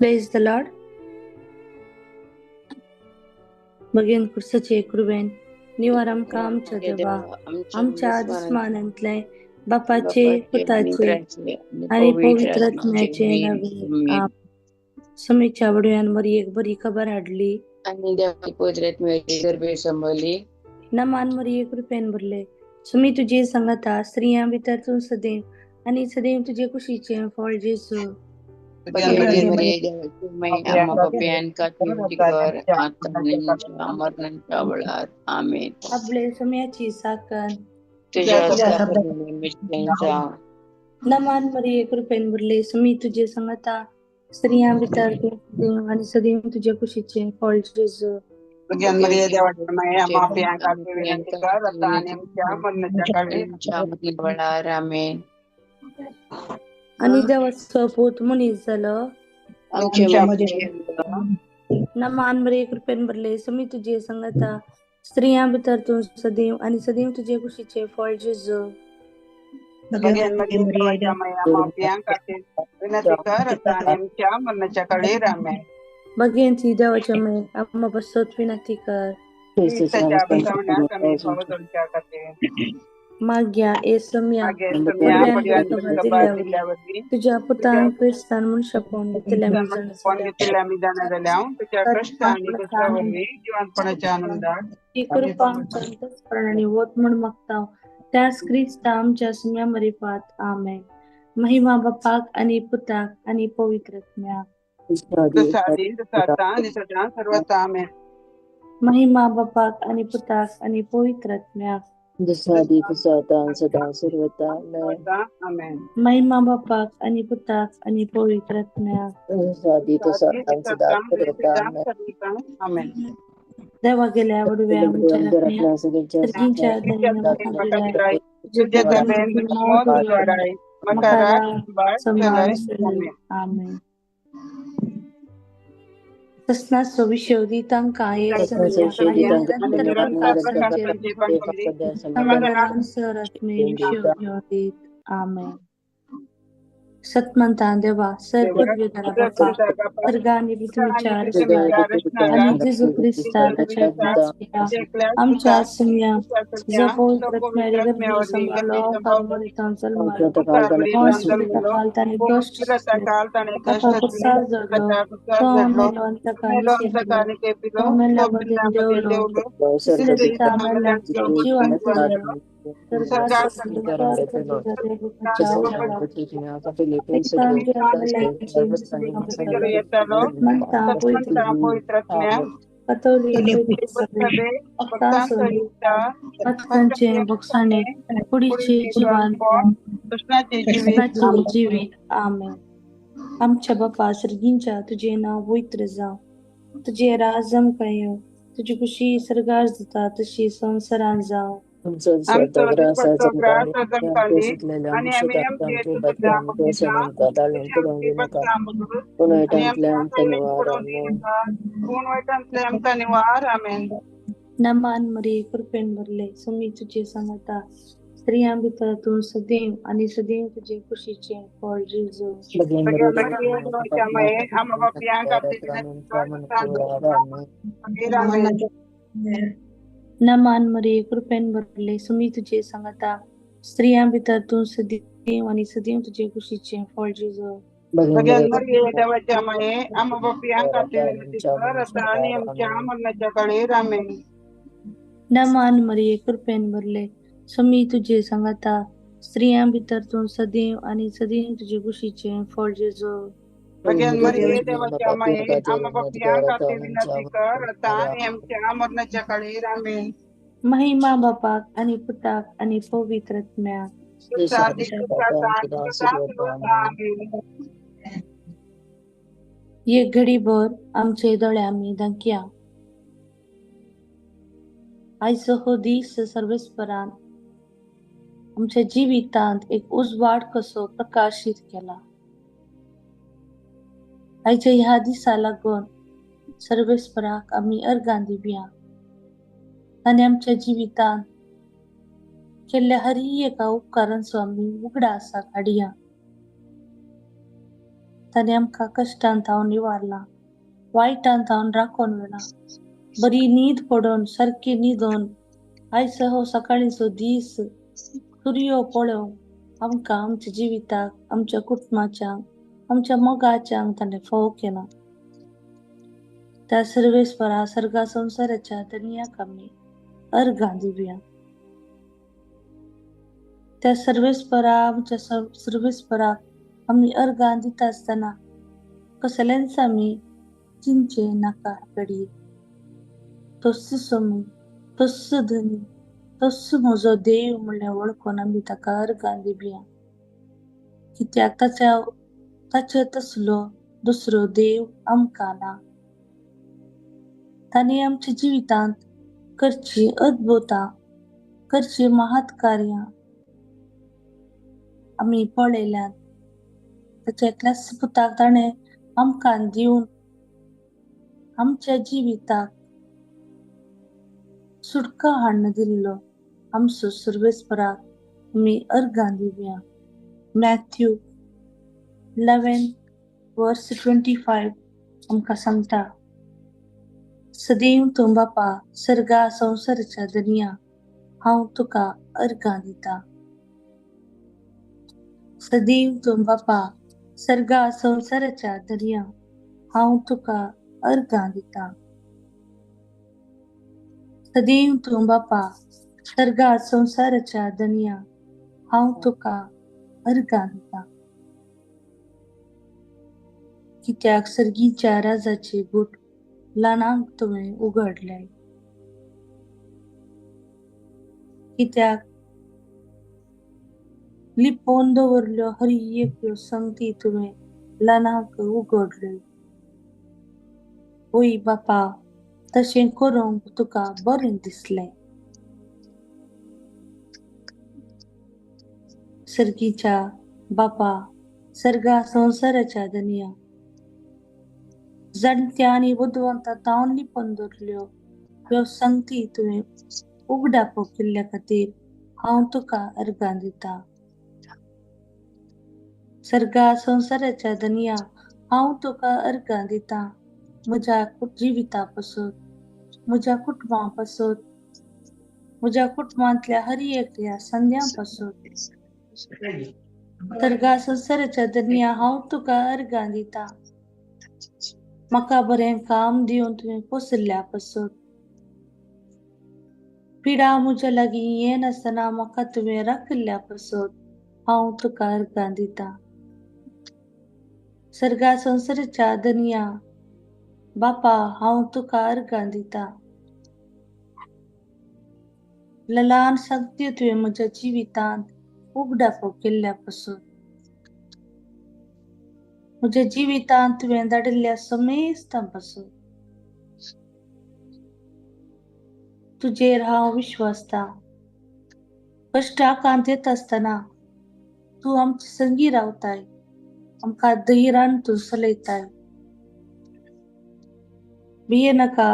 Praise the Lord. बगेन कुर्साचे कृपेन निवार आमकां आमच्या देवा आमच्या दुस्मानांतले बापाचे पुताचे आनी पवित्र आत्म्याचे नावे. समीच्या वडव्यान मरियेक बरी खबर हाडली आनी देवाची पवित्र आत्म्याची गर्भे सांभाळली. नमान मरिये कृपेन भरले, सुमी तुजे संगता, स्त्रियां भितर तूं सदैव आनी सदैव तुजे कुशीचें फळ जेजू. आपले सम्याची साकन नमान मरिये कृपेन भरले, सुमी तुजे संगता, स्त्रियां भितर तूं सदैव आनी सदैव तुजे कुशीचें फळ जेजू. आनी देवाचो पूत मनीस जालो. नमान मरिये कृपेन भरले, सुमी तुजे संगता, स्त्रियां भितर तूं सदैव आनी सदैव तुजे कुशीचें फळ जेजू. भगेंती देवाच्या माये आम्हा पासत विनंती कर. माग्या ए सम्या तुझ्या पुतान क्रिस्तान मनशापण घेतिल्ल्या ही कृपा आमच्या अंतस्करणांनी वत म्हूण मागता त्याच क्रिस्ता आमच्या सुम्या मरिपात. आमेन. महिमा बापाक आनी पुताक आनी पवित्र आत्म्याक. महिमा बापाक आनी पुताक आनी पवित्र आत्म्याक. महिमा बापाक आनी पुताक आनी पवित्र आत्म्याक. देवा गेल्या वडव्या आमच्या सर्गींच्या आमेन. सस्नाचो विशय दी तांकां आमेन. सतमंता देवा सर्व बापा स्वर्ग आनी पृथ्वीच्या आनी जेजू क्रिस्ता ताच्या आमच्या सुम्या जो पवित्र आत्म्याच्या सांभाळलो जल्मलो ताणें कश्ट ताका कुर्सार जडलो, तो मेलो आनी ताका निशेधलो, तो मेल्ल्या मदें देंवलो, तिसऱ्या दिसा मेल्ल्यांचो जिवंत जालो, भोगसाणे कुडीचे जिवन जिवीत. आमेन. आमच्या बापा सर्गींच्या तुजें नांव पवित्र जावं, तुजें राज आमकां येवं, तुजी खुशी सर्गार जाता तशी संवसारांत जावं. नमान मरिये कृपेन भरले, सुमी तुजे सांगता, स्त्रियां भितर तूं सदैव आनी सदैव तुजे कुशीचें फळ जेजू. नमान मरिये कृपेन भरले, सुमी तुजे सांगता, स्त्रियां भितर तूं सदैव आनी सदैव तुजे कुशीचें फळ जेजू. नमान मरिये कृपेन भरले, सुमी तुजे सांगता, स्त्रियां भितर तूं सदैव आनी सदैव तुजे कुशीचें फळ जेजू. महिमा बापाक आनी पुताक आनी पवित्र आत्म्याक. एक घडीभर आमचे दोळे आमी धांकया. आयचो हो दीस सर्वेस्परान आमच्या जिवितांत एक उजवाड कसो प्रकाशीत केला. आयच्या ह्या दिसा लागून सर्वेस्पराक आमी अर्गां दिवया आनी आमच्या जिवितांत केल्ल्या हर एका उपकारांचो आमी उगडासा काडया. ताणें आमकां कश्टान थावन निवारला, वायटान थावन राखोन वेला. बरी न्हीद पडोन सारकी न्हिदोन आयज हो सकाळींचो दीस सुर्यो पळोवंक आमकां आमच्या जिविताक, आमच्या कुटुंबाच्यांक, आमच्या मोगाच्यांक ताणें फोव केला. त्या सर्वेस्परा सर्गा संवसाराच्या धनयाक आमी अर्घां दिवया. त्या सर्वेस्परा आमच्या सर्वेस्पराक आमी अर्घां दिता आसतना कसलेंच आमी चिंतचें नाका घडये. तोच सोमी, तोच धनी, तोच म्हजो देव म्हणल्यार वळखून आमी ताका अर्घां दिवया. कित्याक ताचे तसलो दुसरो देव आमकां ना. ताणें आमच्या जिवितांत करची अद्भुतां, करची महात कार्यां आमी पळयल्यात. ताच्या एकल्याच पुताक ताणें आमकां दिवन आमच्या जिविताक सुटका हाडून दिल्लो आमचो सर्वेस्पराक आमी अर्घां दिवया. मॅथ्यू 11:25 आमकां सांगता, सदैव तूं बापा सर्गा संवसाराच्या धनया, हांव तुका अर्घां दिता. सदैव तूं बापा सर्गा संवसाराच्या धनया, हांव तुका अर्घां दिता. सदैव तूं बापा सर्गा संवसाराच्या धनया, हांव तुका अर्घां दिता. कित्याक सर्गीच्या राजाचे गुट ल्हानांक तुवें उगडले. कित्याक लिपोवन दवरल्यो हर एक संगती तुवें ल्हानांक उगडल्यो. ओय बापा, तशें करूंक तुका बरें दिसलें. सर्गीच्या बापा सर्गा संवसाराच्या धनया, जाणत्या आनी बुदवंता तावन लिपोवन दवरल्यो ह्यो संगती तुवें उगडापो केल्ल्या खातीर हांव तुका अर्घां दिता. सर्गा संवसाराच्या धनया, हांव तुका अर्घां दिता. म्हज्या जिविता पासून, म्हज्या कुटुंबा पासून, म्हज्या कुटुंबांतल्या हर एकल्या संध्या पासून. सर्गा संवसाराच्या धनया, हांव तुका अर्घां दिता. म्हाका बरें काम दिवन तुवें पोसल्या पासून, पिडा म्हज्या लागीं येनासतना म्हाका तुवें राखिल्ल्या पासून हांव तुका अर्घां दिता. सर्गा संवसाराच्या धनया बापा, हांव तुका अर्घां दिता. ल्हान शक्ती तुवें म्हज्या जिवितांत उगडापो केल्ल्या पासून, म्हज्या जिवितांत तुवें धाडिल्ल्या समेस्तां पासून तुजेर हांव विश्वासता. कश्ट आकांत येता आसतना तूं आमचे संगी रावताय, आमकां धैर्यान तूं चलयताय. भिये नाका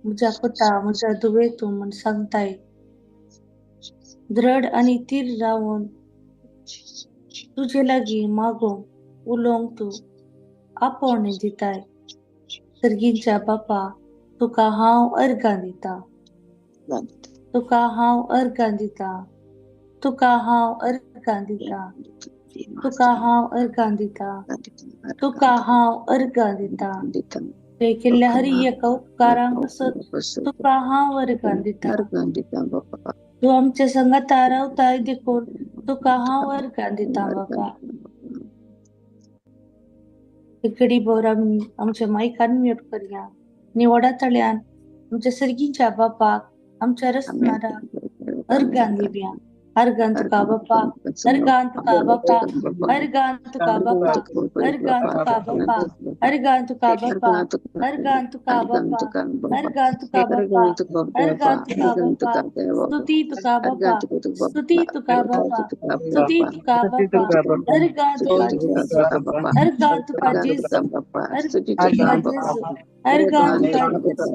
म्हज्या पुता, म्हज्या धुवे तूं म्हूण सांगताय. दृढ आनी थीर रावन तुजे लागीं मागोवंक उलोवंक तूं आपोवणें दिताय. सर्गीच्या बापा, तुका हांव अर्घां दिता. तुका हांव अर्घां दिता. तुका हांव अर्घां दिता. तुका हांव अर्घां दिता. तुका हांव अर्घां दिता. केल्ल्या हर एका उपकारांक तुका हांव अर्घां दिता. तूं आमच्या संगाता रावताय देखून तुका हांव अर्घां दिता बाबा. घडी भर आमी आमच्या मायक अनम्यूट करया आनी व्हडा तळ्यान आमच्या सर्गीच्या बापाक, आमच्या रचणाराक अर्घां दिवया. अर्घां तुका बापा, अर्घां तुका बापा, अर्घां तुका बापा, अर्घां तुका बापा, अर्घां तुका बापा, अर्घां तुका बापा, अर्घां तुका बापा, अर्घां तुका बापा. स्तुती तुका बापा, स्तुती तुका बापा, स्तुती तुका बापा. अर्घां तुका जेजू, अर्घां तुका जेजू, अर्घां तुका जेजू, अर्घां तुका जेजू,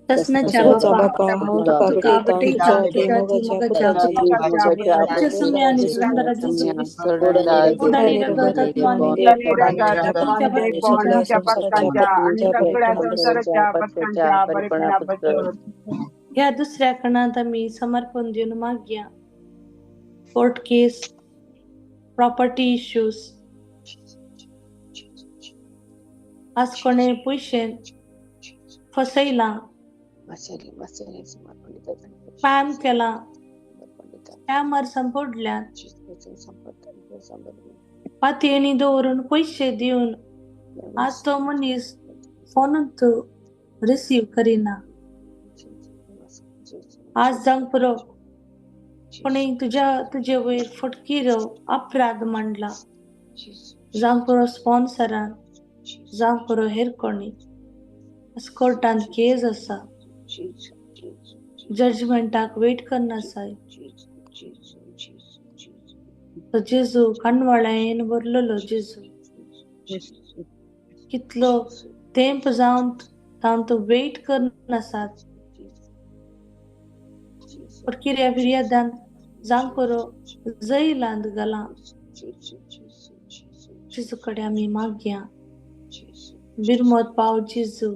तसनाच्या बापा तुका आपटयता तुज्या मोगाच्या पुताची तुज्या आनी सुंदरा जेजू क्रिस्त गोड आनी रगतांतलो आनी ह्या दुसऱ्या खणांत आमी समर्पण दिवन मागया. कोर्ट केस, प्रॉपर्टी इश्यूज, आज कोणे पयशे फसयलां, स्पॅम केला, स्कॅमर संपडल्यात, पातयेणी दवरून पयशे दिवन आज तो मनीस फोनूच रिसीव करिना. आज जावंक पुरो कोणी तुज्या तुजे वयर फटकिरो अपराध मांडला, जावंक पुरो स्पॉन्सरान, जावंक पुरो हेर कोणी. आज कोर्टांत केस आसा, जजमेंटाक वेट करना आसाय. तो जेजू काणवाळ्यान भरलेलो जेजू कितलो तेंप जावन तावन तो वेट करना आसात. फटकिऱ्या फिर्यादान जावंक पुरो जैलांत घालां. जेजू कडेन आमी मागया, बिरमत पाव जेजू,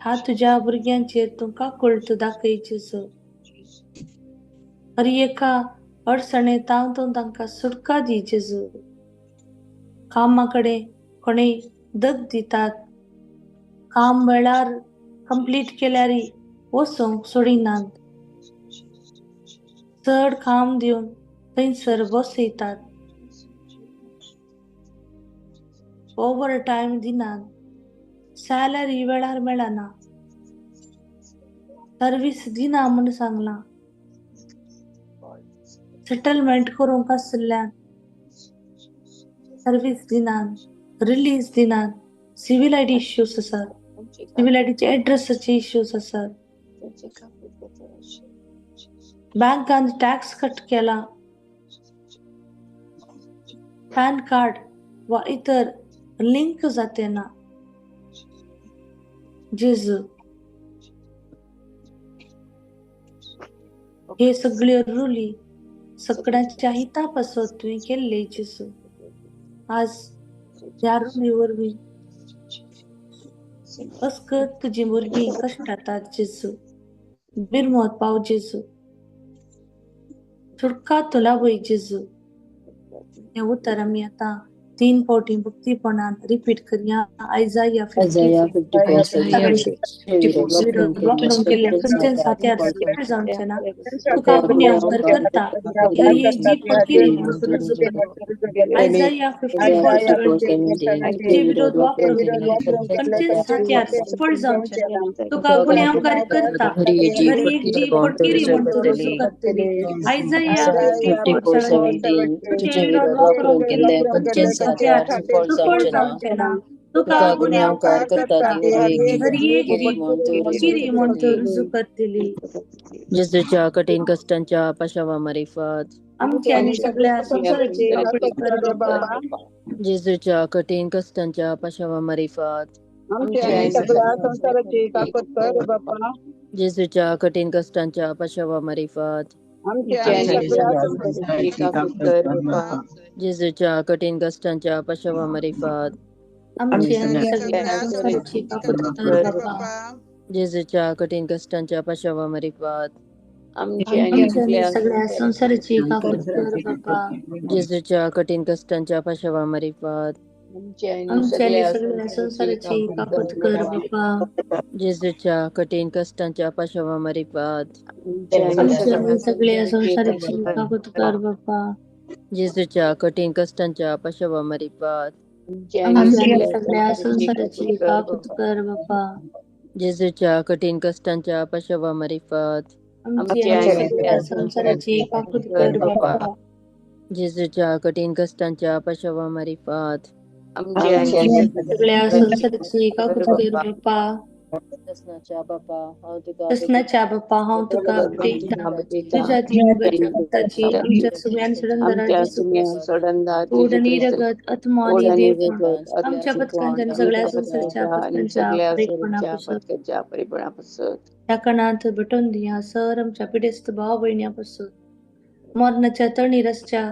हा तुज्या भुरग्यांचेर तूं काकुळट दाखय जेजू. हर एका अडचणेंत तूं तांकां सुटका दी जेजू. कामा कडेन कोणूय दग दितात, काम वेळार कंप्लीट केल्यार वचूंक सोडिनात, चड काम दिवन थंयसर बसयतात, ओवर टायम दिनात, सॅलरी वेळार मेळना, सर्वीस दिना म्हूण सांगलां, सेटलमेंट करूंक आशिल्ल्यान सर्वीस दिनात, रिलीज दिनात. सिवील आयडी इश्यूज आसात, सिवील आयडीचे एड्रेसाचे इश्यूज आसात, बँकान टॅक्स कट केला, पॅन कार्ड वा इतर लिंक जाते ना. जेजू हे सगळे रुली सगळ्यांच्या हिता पासत तुवें केल्ले जेजू. आज ह्या रुली वरवीं अस्कत तुजी भुरगीं कश्टातात जेजू. बिरमत पाव जेजू, सुटका तुला वय जेजू. हें उतर आमी आतां 3 फावटी भक्तीपणान रिपीट करया. आयजाया 54 वापरून केल्ल्या खंयच्याच हात्यार सफळ जावचें ना. तुका गुन्यांवकार करता हर एक जी फटकिरी म्हूण रुजू करता. आयजाया 54 तुजे विरोध वापरून केल्ल्या खंयच्याच हात्यार सफळ जावचें ना. तुका गुन्यांवकार करता हर एक जी फटकिरी म्हूण रुजू करतली. आयजाया 54 तुजे विरोध वापरून केल्ल्या खंयच्याच हात्यार सफळ जावचें ना. तुका गुन्यांवकार करता हर एक जी फटकिरी म्हूण रुजू करतली. जेजूच्या कठीण कश्टांच्या पाशावा मारिफात आमच्या आनी सगळ्या संवसाराचे काकूट कर बापा. जेजूच्या कठीण कश्टांच्या पाशावा मारिफात आमच्या आनी सगळ्या संवसाराची काकूट कर बापा. जेजूच्या कठीण कश्टांच्या पाशावा मारिफात आमच्या आनी सगळ्या संवसाराची काकूट कर बापा. जेजूच्या कठीण कश्टांच्या पाशावा मारिफात आमच्या आनी सगळ्या संवसाराची काकूट कर बापा. जेजूच्या कठीण कश्टांच्या पाशावा मारिफात आमच्या आनी आमच्या आनी सगळ्या संवसाराची काकूट कर बापा. जेजूच्या कठीण कश्टांच्या पाशावा मारिफात आमच्या आनी आमच्या आनी सगळ्या सगळ्या संवसाराची काकूट कर बापा. जेजूच्या कठीण कश्टांच्या पाशावा मारिफात आमच्या आनी सगळ्या संवसाराची काकूट कर बापा. जेजूच्या कठीण कश्टांच्या पाशावा मारिफात आमच्या आनी आमच्या आनी सगळ्या सगळ्या संवसाराची संवसाराची काकूट कर काकूट बापा. कर बापा. जेजूच्या कठीण कश्टांच्या पाशावा मारिफात आमची आमच्या आनी आनी सगळ्या सगळ्या संवसाराची संवसाराची काकूट काकूट कर कर बापा. बापा. जेजूच्या कठीण कश्टांच्या पाशावा मारिफात आमच्या आनी आमची आनी सगळ्या सगळ्या संवसाराची कर काकूट कर बापा. बापा. दसनाच्या बापा हांव तुका कृष्णाच्या बाप्पा हांव तुका भेटता तुझ्या दिवंगत रक्ताची आमच्या सुम्यान आमच्या सडनदाराची सुम्या सोडणदार गोड आणि रगत आत्मा आणि ओढ आणि देवपण रगत आमच्या पथकांच्या आणि सगळ्या संसारच्या आणि पथकांच्या सगळ्या परिपणापासून पथकांच्या परिपणापासून ह्या कणांत भेटून दिया सर आमच्या पिडेस्त भाव भयण्यापासून मरणाच्या तणीर आसच्या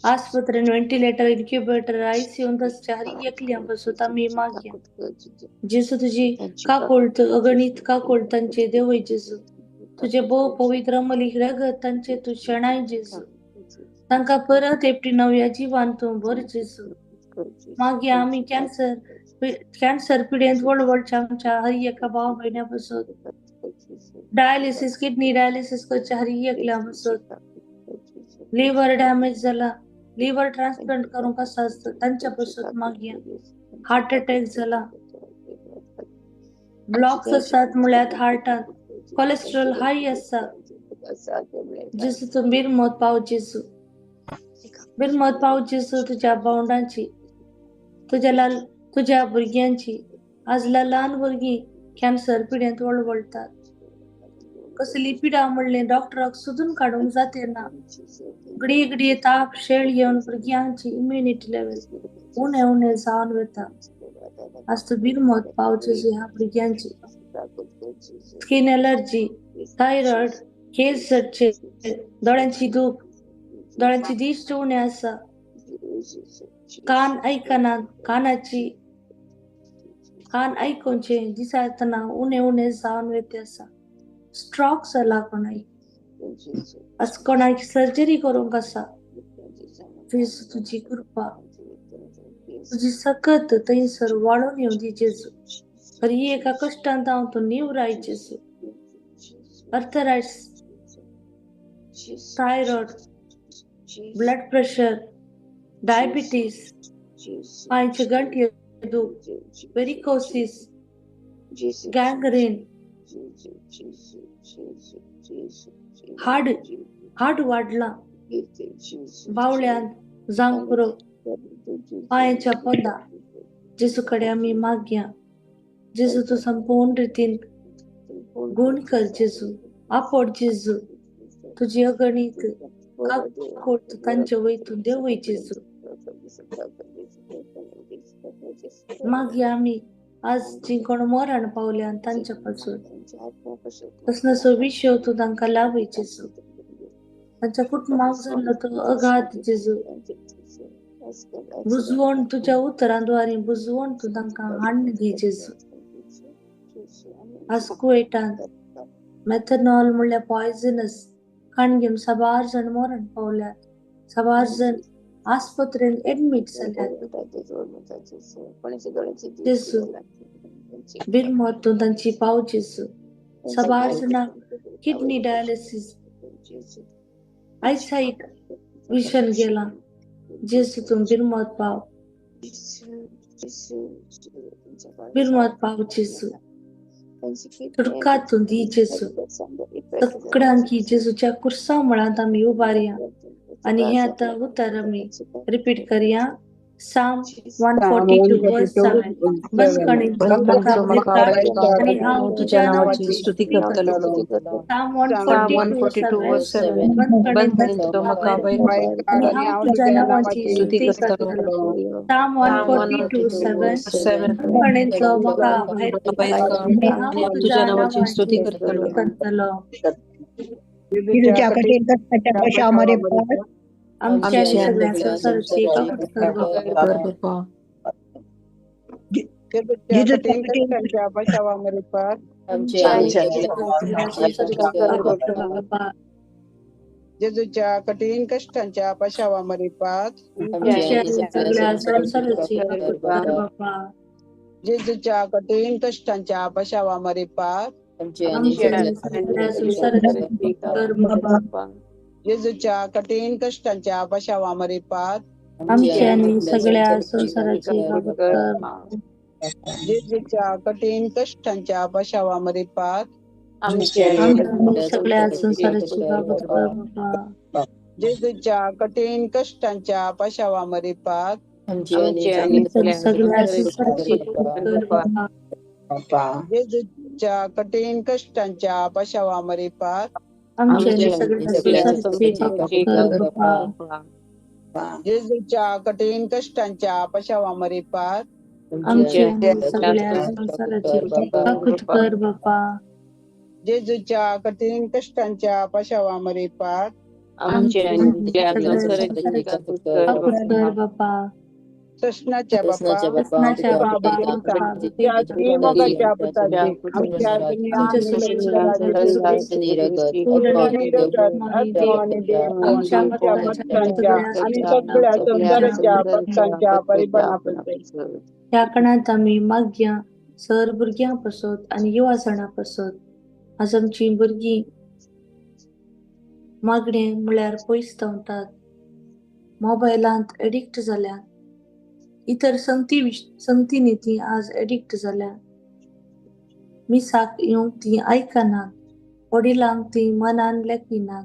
आस्पत्रेन व्हेंटिलेटर इन्क्युबेटर आयसीयूंत आसच्या हर एकल्यापासून आमी मागया. जेजू तुजी काकुळट अगणीत काकुळट तांचे देवय जेजू, तुजे भोव पवित्र अमलीक रगत तांचे तूं शेणाय जेजू, तांकां परत एकटी नव्या जिवान तूं भर जेजू. मागीर आमी कॅन्सर कॅन्सर पिडेंत वळवळच्या आमच्या हर एका भाव भयण्या पासून, डायलिसीस किडनी डायलिसीस करच्या हर एकल्या पासून, लिव्हर डॅमेज जाला लिव्हर ट्रान्सप्लांट करूंक आसा तांच्या पासून मागया. हार्ट अटॅक जाला, ब्लॉक्स आसात म्हळ्यार हार्टात, कोलेस्ट्रॉल हाय आसा, जेजू तूं बिरमत पाव जेजू, बिरमत पाव जेजू तुज्या भावंडांची, तुज्या लाल तुज्या भुरग्यांची. आज ल्हान भुरगीं कॅन्सर पिडेंत वळवळटात, कसली पिडा म्हणलें डॉक्टराक सोदून काडूंक जाते ना. घडये घडये ताप शेळ येवन भुरग्यांची इम्युनिटी लेवल उणें उणें जावन वता. आज तूं बिरमत पाव जेजू ह्या भुरग्यांची. स्कीन एलर्जी, थायरॉयड, केस झडचे, दोळ्यांची दूख, दोळ्यांची दिश्ट उणें आसा, कान आयकना, कानाची कान आयकुचें दिसतना उणें उणें जावन वयता आसा, स्ट्रोक जाला कोणाक, आज कोणाक सर्जरी करूंक आसा. जेजू तुजी कृपा, तुजी सकत थंयसर वाडोवन येवं दी जेजू. हर एका कश्टांत हांव तूं निवराय जेजू. Arthritis, thyroid, blood pressure, diabetes, पांयचे गंठये दूख, वेरिकोसिस, गँग्रीन, हाड हाड वाडलां, बावळ्यान जावंक पुरो, पांयाच्या पोंदा. जेजू कडेन आमी मागया. जेजू तूं संपूर्ण रितीन गुण कर जेजू, आपोड जेजू, तुजी अगणीत काकुळट तांचे वयतून देवय जेजू. मागीर आमी आज जी कोण मरण पावल्या तांच्या पासून तसो विशय तूं तांकां लावय जेजू. तांच्या कुटुंबाक जाल्लो तो अघात जेजू बुजवण तुज्या उतरां द्वारे बुजवण तूं तांकां हाडून दी जेजू. आज कुवेटान मेथनॉल म्हणल्यार पॉयझनस खाण घेवन साबार जाण मरण पावल्यात, साबार जाण आस्पत्रेंत एडमीट जाल्यात. जेजू बिरमत तूं तांची पाव जेजू. साबार जाणांक किडनी डायलिसीस, आयसायट विशन गेलां, जेजू तूं बिरमत पाव, बिरमत पाव जेजू. तुडका तूं दी जेजू. सगळ्यांकी जेजूच्या कुर्सा मुळांत आमी उबारया आनी हे आतां उतर आमी रिपीट करया. Psalm 142 verse 7. बंदखणींतलो म्हाका भायर काड आनी हांव तुज्या नांवाची स्तुती करतलो. Psalm Psalm 142 142 verse 7. 7. बंदखणींतलो म्हाका भायर काड आनी हांव तुज्या नांवाची स्तुती स्तुती करतलो. करतलो. Psalm Psalm 142 142 7. verse 7. बंदखणींतलो म्हाका भायर भायर काड काड आनी हांव आनी हांव तुज्या तुज्या नांवाची नांवाची स्तुती स्तुती करतलो. करतलो. जेजूच्या कठीण कष्टाच्या पशामारे पार आमच्या आणि आमच्या सगळ्या आणि संसाराची काकुळट कर बापा. कर बापा. जेजूच्या कठीण कठीण कष्टांच्या पशावामरे पार आमचे आणि सगळ्या संसाराची काकुळट कर बापा. जेजूच्या कठीण कष्टांच्या पशावामरे पार आमच्या आणि सगळ्या संसाराची काकुळट कर बापा. जेजूच्या कठीण कष्टांच्या पशावामरे पार आमचे आणि आमच्या आणि सगळ्या संसाराची काकुळट कर बापा. जेजूच्या कठीण कष्टांच्या पशावामरे पार आमच्या आणि सगळ्या संसाराची काकुळट कर बापा. जेजूच्या कठीण कष्टांच्या पशावामरे पार आमच्या आमच्या आणि सगळ्या संसाराची काकुळट कर बापा. जेजूच्या कठीण कष्टांच्या पशावामरे पार आमचे आणि आमच्या सगळ्या संसाराची काकुळट कर बापा. बापा, जेजूच्या कठीण कश्टांच्या पाशावामरे पार, आमच्या आमच्या आणि आणि सगळ्या सगळ्या संसाराची संसाराची काकूत काकूत कर कर बापा. बापा. जेजूच्या कठीण कश्टांच्या पाशावामरे पार, आमची आमच्या आणि आणि सगळ्या सगळ्या संसाराची काकूत कर बापा. काकूत कर बापा. जेजूच्या कठीण कश्टांच्या पाशावामरे पार, आमच्या आमची आणि आणि सगळ्या सगळ्या संसाराची संसाराची काकूत कर काकूत बापा. कर बापा. ससनाच्या बापा, ससनाच्या बापा, ससनाच्या आमच्या बापा, आमच्या आमका आमच्या मोगाच्या पुताची, आमच्या आमच्या आमच्या भक्तांच्या आणि सगळ्या संसाराच्या भक्तांच्या परिपणापासून. ह्या कणांत आमी मागया सर भुरग्यां पासत आनी युवा जाणां पासत. आज आमचीं भुरगीं मागणें म्हळ्यार पयस धांवतात, मोबायलांत एडिक्ट जाल्यात, इतर संगती संगतींनी तीं आज एडिक्ट जाल्यात. मिसाक येवंक तीं आयकनात, वडिलांक तीं मनान लेखिनात.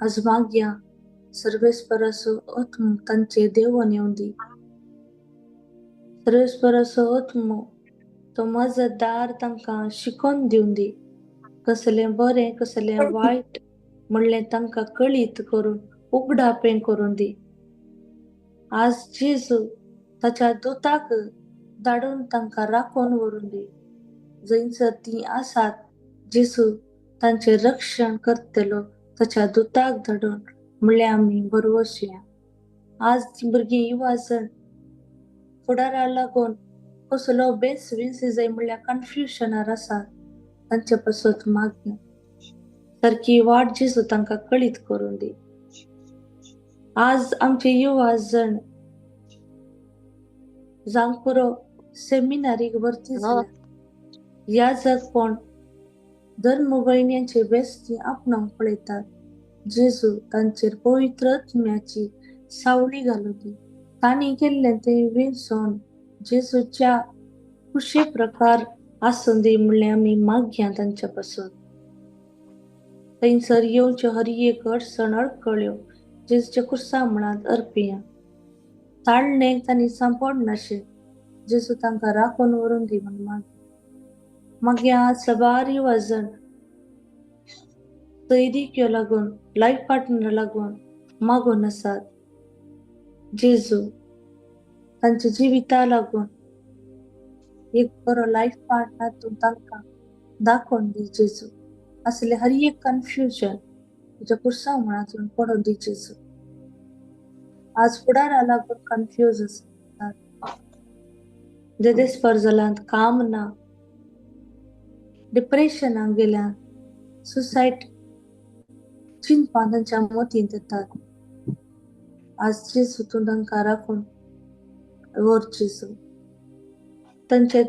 आज मागया सर्वेस्पराचो आत्मो तांचे देवून येवं दी. सर्वेस्पराचो आत्मो तो मजतदार तांकां शिकोवन दिवं दी. कसलें बरें कसलें वायट म्हणलें तांकां कळीत करून उगडापें करून दी. आज जेजू ताच्या दुताक धाडून तांकां राखून व्हरून दी. जंयसर तीं आसात जेजू तांचें रक्षण करतलो ताच्या दुताक धाडून म्हणल्यार आमी बरवसया. आज तीं भुरगीं युवा जण फुडारा लागून कसलो बेस विन्स जाय म्हणल्यार कन्फ्युजनार आसात, तांचे पासत मागया सारकी वाट जेजू तांकां कळीत करून दी. आज आमचे युवा जण जावंक पुरो सेमिनारीक भरती जाल्या, ह्या जगपण धर्म भयण्यांचे बेस्ती आपणावंक पळयतात. जेजू तांचेर पवित्र आत्म्याची सावळी घालूं दी. तांणी केल्लें तें विसोन जेजूच्या खुशे प्रकार आसूं दी म्हणल्यार आमी मागया तांच्या पासून. थंयसर येवच्यो हर एक अडचण अडकळ्यो जेजूच्या कुर्सा म्हणात अर्पिया. ताळणेक तांणी सांपडनाशें जेजू तांकां राखून व्हरून दी म्हूण मागया. मागीर साबार युवा जण सैरिक्यो लागून लायफ पार्टनर लागून मागून आसात. जेजू तांच्या जिविता लागून एक बरो लायफ पार्टनर तूं तांकां दाखोवन दी जेजू. असले हर एक कन्फ्युजन तुज्या कुर्सा मुळांतून पडोवन दी जेजू. आज फुडारा लागून कन्फ्यूज आसतात, जेदेस्पर जाल्यात, काम ना, डिप्रेशनाक गेल्यात, सुसायड चिंतपां तांच्या मतींत येतात. आज जेजू तूं तांकां राखून व्हर जेजू. तांचे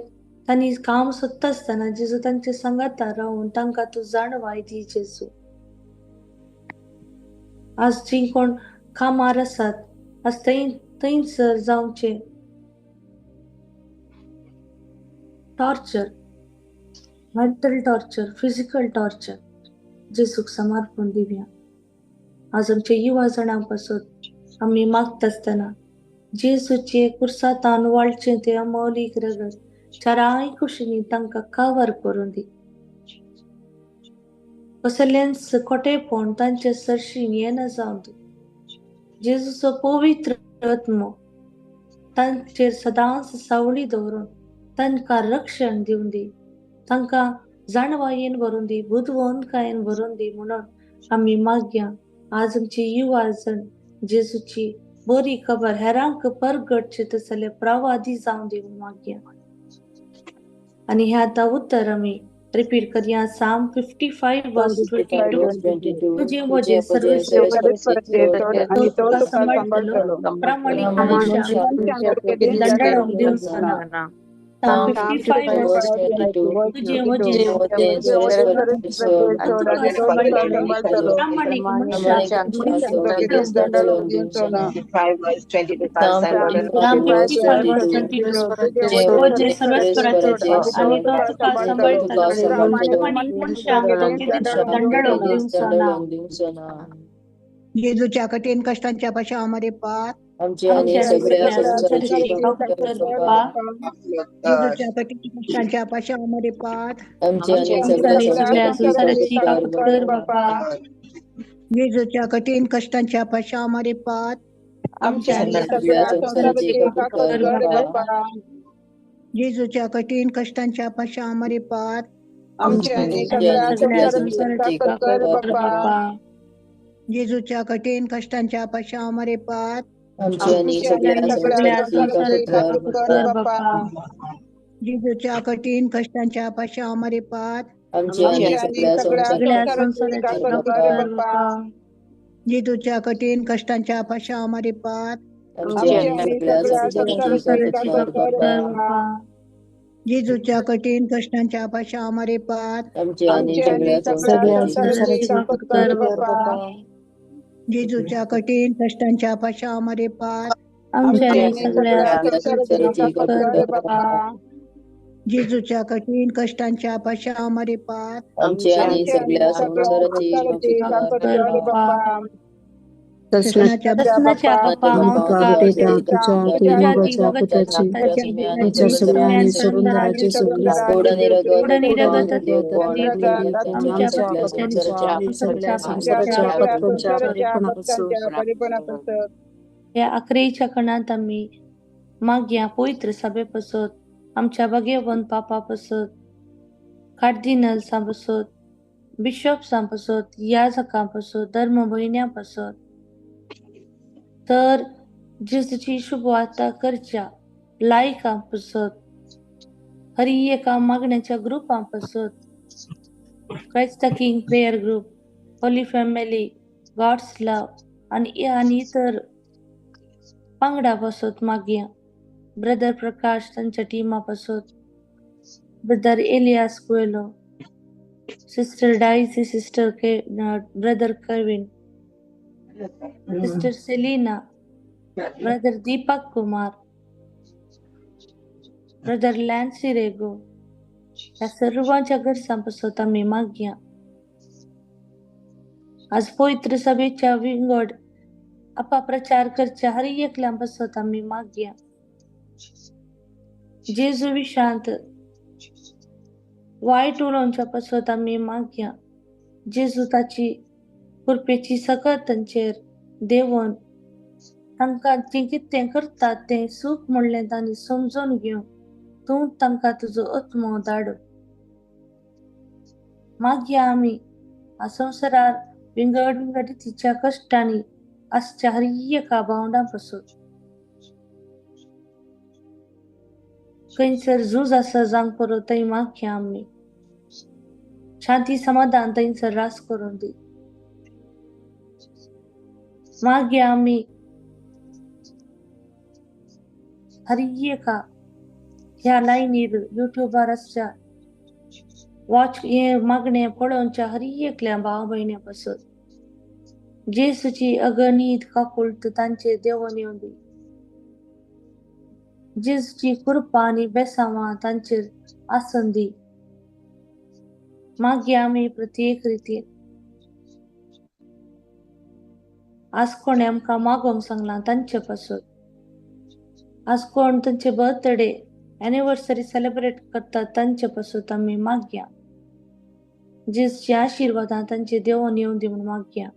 तांणी काम सोदता आसतना जेजू तांचे सांगाता रावून तांकां तूं जाणवाय दी जेजू. आज जीं कोण कामार आसात आज थंय थंयसर जावचें torture, mental torture, physical torture जेजूक समर्पण दिवया. आज आमचे युवा जाणां पासत आमी मागता आसतना जेजूचे कुर्सातान वाळचें तें अमौलीक रगत चारांय कुशींनी तांकां कवर करून दी. कसलेंच खोटेपण तांचे सरशीं येना जावं दी. जेजूचो पवित्र आत्मो तांचेर सदांच सावळी दवरून तांकां रक्षण दिवन दी, तांकां जाणवायेन भरून दी, बुदवंतकायेन भरून दी म्हणून आमी मागया. आज आमची युवा जण जेजूची बरी खबर हेरांक परगटचे तसले प्रवादी जावं दी म्हणून मागया. आनी हें आतां उत्तर आमी रिपीट करया. Psalm 55 verse 22. तुजें वजें सर्वेस्पर आणि तो तो तुका तुका सांबाळटलो, सांबाळटलो, प्रामाणीक मनशाक दंडाळोवंक दिवचो ना. Psalm 55 verse 22. तुजें वजें तो तुका सांबाळटलो, प्रामाणीक मनशाक Psalm 55 verse 22. तुजें वजें सर्वेस्पराचें आनी तो तुका सांबाळटलो, प्रामाणीक मनशाक तो केदीच दंडाळोवंक दिवचो ना. जेजूच्या कठीण कष्टांच्या पाशावामध्ये पार, आमची आनी आमची आनी सगळ्या सगळ्या संवसाराची संवसाराची काकूत काकूत कर कर बाप्पा. बाप्पा. जेजूच्या कठीण कश्टांच्या पाशामारिफात आमची आमची आनी आणि सगळ्या आमची सगळ्या आणि सगळ्या संवसाराची काकूत संवसाराची कर काकूत कर बाप्पा. बाप्पा. जेजूच्या कठीण कश्टांच्या पाशामारिफात आमची आमची आणि आणि सगळ्या सगळ्या संवसाराची संवसाराची काकूत काकूत कर कर बाप्पा. बाप्पा. जेजूच्या कठीण कश्टांच्या पाशामारिफात आमची आणि आमची सगळ्या आणि सगळ्या सगळ्या संसाराची संवसाराची संवसाराची काकूत काकूत कर काकूत कर कर बाप्पा. बाप्पा. बाप्पा. जेजूच्या कठीण कश्टांच्या पाशामारिफात आमची आणि आमची आणि सगळ्या सगळ्या सगळ्या संवसाराची काकूत संसाराची कर काकूत संवसाराची कर बाप्पा. काकूत कर बाप्पा. बाप्पा. जेजूच्या कठीण कश्टांच्या पाशामारिफात आमची आमची आणि आमची आणि सगळ्या सगळ्या सगळ्या संवसाराची संसाराची संवसाराची काकूत कर काकूत काकूत कर बाप्पा. कर बाप्पा. बाप्पा. जेजूच्या कठीण कश्टांच्या पाशामारिफात आमची आमची आणि आणि आमची आणि सगळ्या सगळ्या संवसाराची संसाराची काकूत संवसाराची कर काकूत काकूत कर बाप्पा. कर बाप्पा. बाप्पा. जेजूच्या कठीण कश्टांच्या पाशामारिफात आमची आणि आमची आणि सगळ्या सगळ्या सगळ्या संवसाराची संसाराची संसाराची काकूत काकूत कर कर काकूत कर बाप्पा. बाप्पा. जेजूच्या कठीण कश्टांच्या पाशामारिफात आमची आमची आणि आणि सगळ्या सगळ्या संवसाराची संसाराची संवसाराची काकूत काकूत कर कर काकूत कर बाप्पा. बाप्पा. बाप्पा. जेजूच्या कठीण कश्टांच्या पाशामारिफात आमची आणि आमची आणि सगळ्या सगळ्या संवसाराची संसाराची काकूत काकूत कर काकूत कर कर बाप्पा. बाप्पा. बाप्पा. ससनाच्या ससनाच्या बाप्पा बाप्पा माझ्या हांव बाप्पा तुका तुझ्या तुझ्या तुझ्या मोगाच्या ती मोगाच्या पुताची पुताची तिच्या ताची सुम्या आणि सुम्या सोडून सोडून जेसू गोड ख्रिस्त आणि रगत गोड आणि रगत देव कोण देव आमच्या आमच्या सगळ्या पत्यांच्या संसाराच्या आणि सगळ्या संसाराच्या संसाराच्या सगळ्या पत्यांच्या संसाराच्या परिपणापासून पत्यांच्या परिपणापासून. ह्या आखरेच्या खणांत आमी मागया पवित्र सभे पासत, आमच्या भाग्यवंत पापा पासत, कार्दिनल्सां पासत, बिशॉप्सां पासत, याजकां पासत, धर्म भयण्यां पासत, तर जेजूची शुभवार्ता करच्या लायकां पासत, हरी एका मागण्याच्या ग्रुपां पासत, Christ the King prayer group, Holy Family, God's love आनी आनी इतर पांगडा पासत मागया. ब्रदर प्रकाश तांच्या टिमा पासत, brother Elias Coelho, sister Daisy, sister K brother Kevin, sister Selina, brother Deepak Kumar, brother Lancy Rego ह्या सर्वांच्या गरजां पासत आमी मागया. आज पवित्र सभेच्या विंगड आपा प्रचार करच्या हर एकल्या पासत आमी मागया. जेजू विशांत वायट उलोवच्या पासत आमी मागया. जेजू ताची कृपेची सकत तांचेर देंवोवन तांकां तीं कितें करतात तें सूख म्हणलें तांणी समजून घेवन तूं तांकां तुजो आत्मो धाड. मागया आमी संवसारार विंगड विंगड रितीच्या कश्टांनी आसच्या हर एका भावंडां पासून खंयसर झूज आसा जावंक पुरो थंय मागया आमी. शांती समाधान थंयसर रास करून दी. मागया आमी हर एका ह्या लायनीर युट्यूबार आसच्या वॉच हे मागणें पळोवच्या हर एकल्या भाव भयण्यां पासून जेसूची अगणीत काकुळट तांचेर देंवोन येवं दी. जेजूची कृपा आनी बेसांवां तांचेर आसून दी. मागीर आमी प्रत्येक रितीन आज कोणें आमकां मागोवंक सांगलां तांचे पासून, आज कोण तांचे बर्थडे एनिवर्सरी सेलिब्रेट करतात तांचे पासून आमी मागया. जेजूची आशिर्वादां तांचे देंवोन येवं दी म्हूण मागया.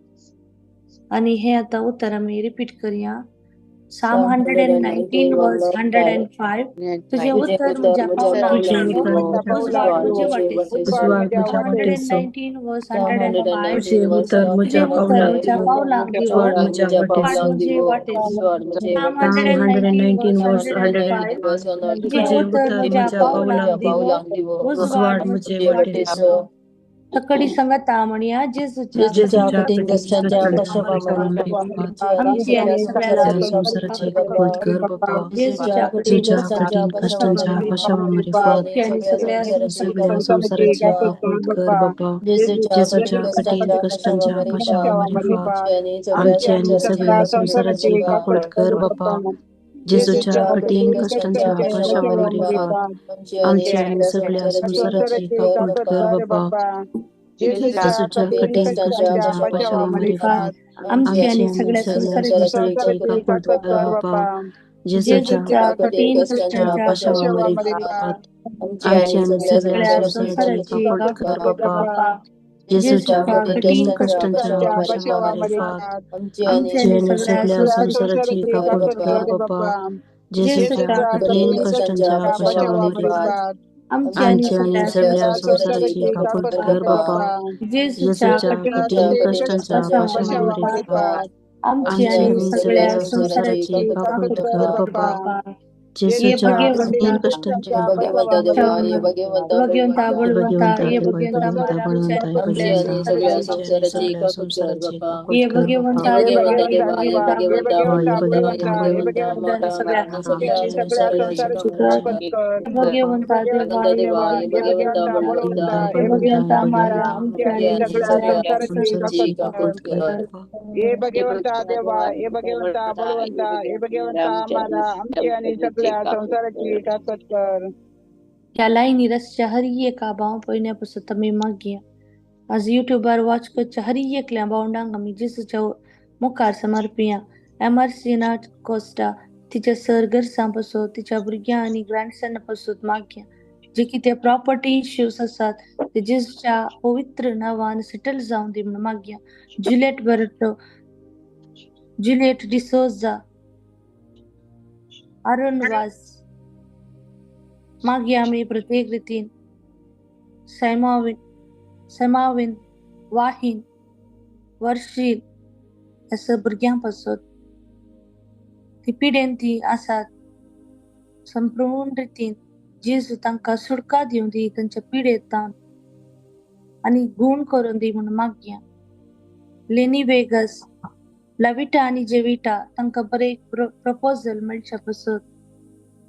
आनी हे आतां उतर आमी रिपीट करया. Psalm 119 verse 105. तुझे तुझे उतर उतर म्हज्या म्हज्या पावलांक पावलांक दिवो, दिवो, उजवाड उजवाड म्हजे म्हजे वाटेचो. वाटेचो. उजवाड म्हज्या Psalm वाटेचो. 119 verse Psalm 105. तुझे 119 verse उतर तुझे म्हज्या उतर पावलांक म्हज्या दिवो, पावलांक दिवो, उजवाड म्हज्या म्हज्या उजवाड पावलांक वाटेचो. म्हजे दिवो, वाटेचो. उजवाड म्हजे Psalm वाटेचो. Psalm 119 119 verse verse 105. 105. verse 105. तुझे तुझे उतर उतर म्हज्या म्हज्या पावलांक पावलांक दिवो, दिवो, पावलांक दिवो, उजवाड उजवाड म्हजे म्हजे म्हजे वाटेचो. वाटेचो. तकडी सांगता म्हणया जेजूच्या जेजूच्या जेजूच्या कठीण कठीण कश्टांच्या कश्टांच्या पाशामारिफात पाशामारिफात आमची आनी सगळ्या सगळ्या संवसाराची काकूळट कर बाप्पा. जेजूच्या कठीण जेजूच्या कश्टांच्या कठीण कश्टांच्या पाशामारिफात पाशामारिफात आमची आनी सगळ्या सगळ्या संवसाराची काकूळट कर बाप्पा. जेजूच्या जेजूच्या कठीण कठीण कश्टांच्या कश्टांच्या पाशामारिफात पाशामारिफात आमची आमची आनी सगळ्या संवसाराची काकूळट कर बाप्पा. जेजूच्या कठीण कश्टांच्या पाशामारिफात आमची आनी सगळ्या संवसाराची काकूळट कर बाप्पा. जेजूच्या जेजूच्या कठीण कठीण कष्टांच्या कष्टांच्या पश्चामारिफात आमची आमची आणि आणि सगळ्या सगळ्या संसाराची संसाराची काकूळ काकूळ कर कर बापा बापा. जेजूच्या जेजूच्या कठीण कठीण कष्टांच्या कष्टांच्या पश्चामारिफात आमची आमची आणि आणि सगळ्या सगळ्या सगळ्या संसाराची संसाराची काकूळ काकूळ कर कर बापा. बापा. जेजूच्या जेजूच्या कठीण कठीण कष्टांच्या कष्टांच्या पश्चामारिफात आमची आमची आणि आणि सगळ्या सगळ्या संसाराची संसाराची काकूळ काकूळ कर कर बापा. जेजूच्या जेजूच्या कठीण कठीण कष्टांच्या पश्चामारिफात आमची आणि आमची आणि सगळ्या सगळ्या संसाराची संसाराची काकूळ काकूळ कर कर बापा. जेजूच्या जेजूच्या कठीण कठीण कष्टांच्या पश्चामारिफात पश्चामारिफात आमची आमची आणि आणि सगळ्या सगळ्या संसाराची संसाराची काकूळ काकूळ कर कर बापा. बापा. ये जेजूच्या भगवंता कठीण कष्टांच्या भगवंता हे बळवंता भगवंता ये देवा भगवंता बळवंता मारा आमच्या बळवंता हे सगळ्या भगवंता संसाराची आमची आणि सगळ्या संसाराची काकूळ ये कर बापा. भगवंता देवा ये भगवंता हो हे भगवंता बळवंता सगळ्या आमची आणि सगळ्या संसाराची भगवंता देवा ये भगवंता ये बळवंता भगवंता हे मारा भगवंता आमच्या आणि आमची आणि सगळ्या सगळ्या संसाराची काकूळ कर बापा. हे भगवंता देवा, हे भगवंता बळवंता, हे भगवंता मारा आमची आणि सगळ्या संसाराची ताकद कर. ह्या लायनी रस्त्या हर एका भाव पयण्या पासून आमी मागया. आज युट्यूबार वॉच करच्या हर एकल्या भावंडांक आमी जेजूच्या मुखार समर्पिया. एमआरसीना कोस्टा तिच्या सर गरजां पासून तिच्या भुरग्यां आनी ग्रँडसना पासून मागया. जे कितें प्रॉपर्टी इश्यूज आसात ते जेजूच्या पवित्र नांवान सेटल जावन दी म्हणून मागया. जुलियट बरटो, जुलियट डिसोजा, अरुण वास मागया. आमी प्रत्येक रितीन सैमाविन सैमाविन वाहीन वर्शील ह्या भुरग्यां पासून ती पिडेन ती आसात संपूर्ण रितीन जेजू तांकां सुटका दिवं दी तांच्या पिडेंत आनी गूण करून दी म्हणून मागया. लेनी वेगस, लविटा आनी जेविटा तांकां बरें प्रपोजल मेळच्या पासून.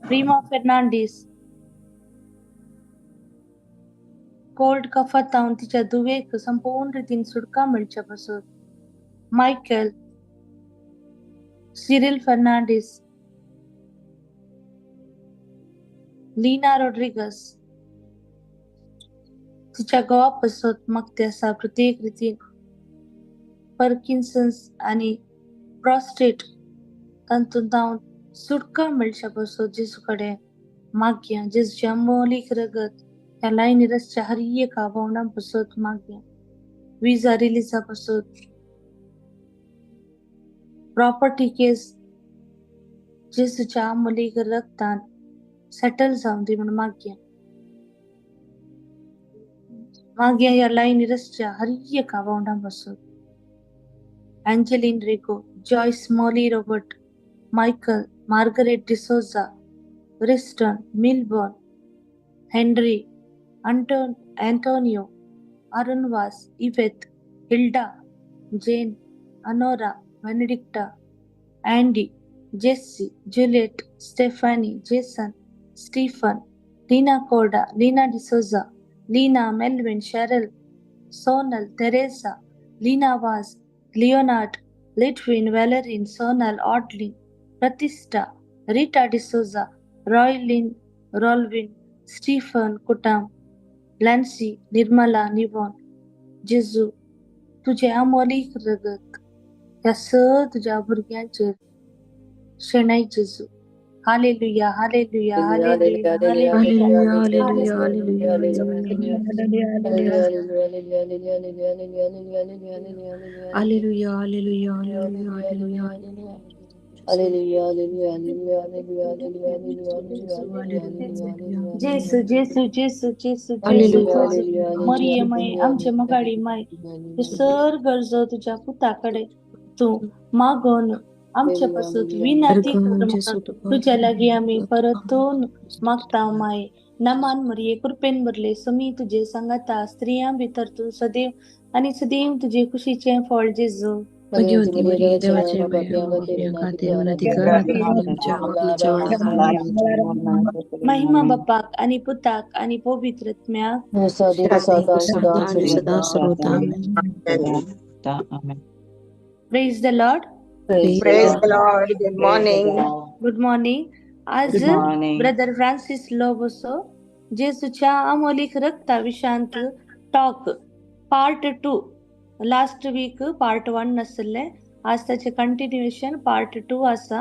प्रिमा फेर्नांडीस कोल्ड कफातावन तिच्या धुवेक संपूर्ण रितीन सुटका मेळच्या पासून. मायकल, सिरिल फेर्नांडीस, लीना रॉड्रिगस तिच्या घोवा पासून मागते आसा प्रत्येक रितीन. पर्किन्सन्स आनी प्रॉस्टेट तातूंत हांव सुटका मेळच्या पासून जेजू कडेन मागया. जेजूच्या अमोलीक रगत ह्या लायनी रस्त्या हर एका भावंडां पासून मागया. विजा रिलिजा पासून, प्रॉपर्टी केस जेजूच्या अमोलीक रगतान सेटल जावन दी म्हणून मागया. मागया ह्या लायनी रस्त्या हर एका भावंडां पासून. Angeline Rego, Joyce Molly Robert, Michael, Margaret D'Souza, Riston, Milburn, Henry, Antonio, Arun Vaz, Yvette, Hilda, Jane, Anora, Benedicta, Andy, Jesse, Juliet, Stephanie, Jason, Stephen, Leena Korda, Leena D'Souza, Leena, Melvin, Cheryl, Sonal, Teresa, Leena Vaz, Leonard, Litwin, Valerin, Sonal, Audlin, Pratishtha, Rita D'Souza, Roylin, Rolvin, Stephen Kutam, Lancy, Nirmala, Nivon. जेजू तुझे अमोलीक रगत ह्या स तुझ्या भुरग्यांचेर शेणाय जेजू. Hallelujah, hallelujah, hallelujah, hallelujah. Hallelujah, hallelujah, hallelujah, hallelujah, hallelujah, hallelujah, hallelujah, hallelujah. जेसू जेसू जेसू जेसू जेसू जेसू. मरिये माई, आमचे मोगाडी माई, ते सर गरजो तुझ्या पुता कडेन तूं मागोन आमचे पासून विनंती कर म्हणून तुझ्या लागीं आमी परतून मागता माई. नमान मरिये, कृपेन भरले, समी तुजे सांगाता, स्त्रियां भितर तूं सदैव आनी सदैव तुजे कुशीचें फळ जेजू. भगवती मरिये, देवाचे माये, आमच्या खातीर विनंती कर आमच्या मरणाच्या वेळार. महिमा बापाक आनी पुताक आनी पवित्र आत्म्याक. सदा आणि सदा सर्वदा. आमेन. Praise the Lord. Praise the Lord. Good morning. Good morning. आज Good morning. Brother Francis Lobo जेजूच्या अमोलीक रक्ता विशांत talk Part 2. Last week part 1 आसले, आज ताचे कंटिन्युएशन पार्ट 2 आसा.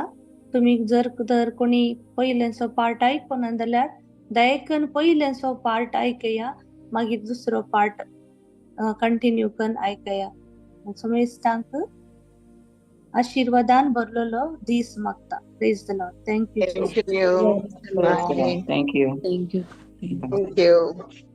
तुमी जर तर कोणी पयलेंचो पार्ट आयकुना जाल्यार दयेकन पयलेंचो पार्ट आयकया, मागीर दुसरो पार्ट कंटिन्यू करून आयकया. समेस्तांक आशिर्वादान भरलेलो दीस मागता. Praise the Lord. Thank you. Thank you. Thank you. Thank you. Thank you. Thank you.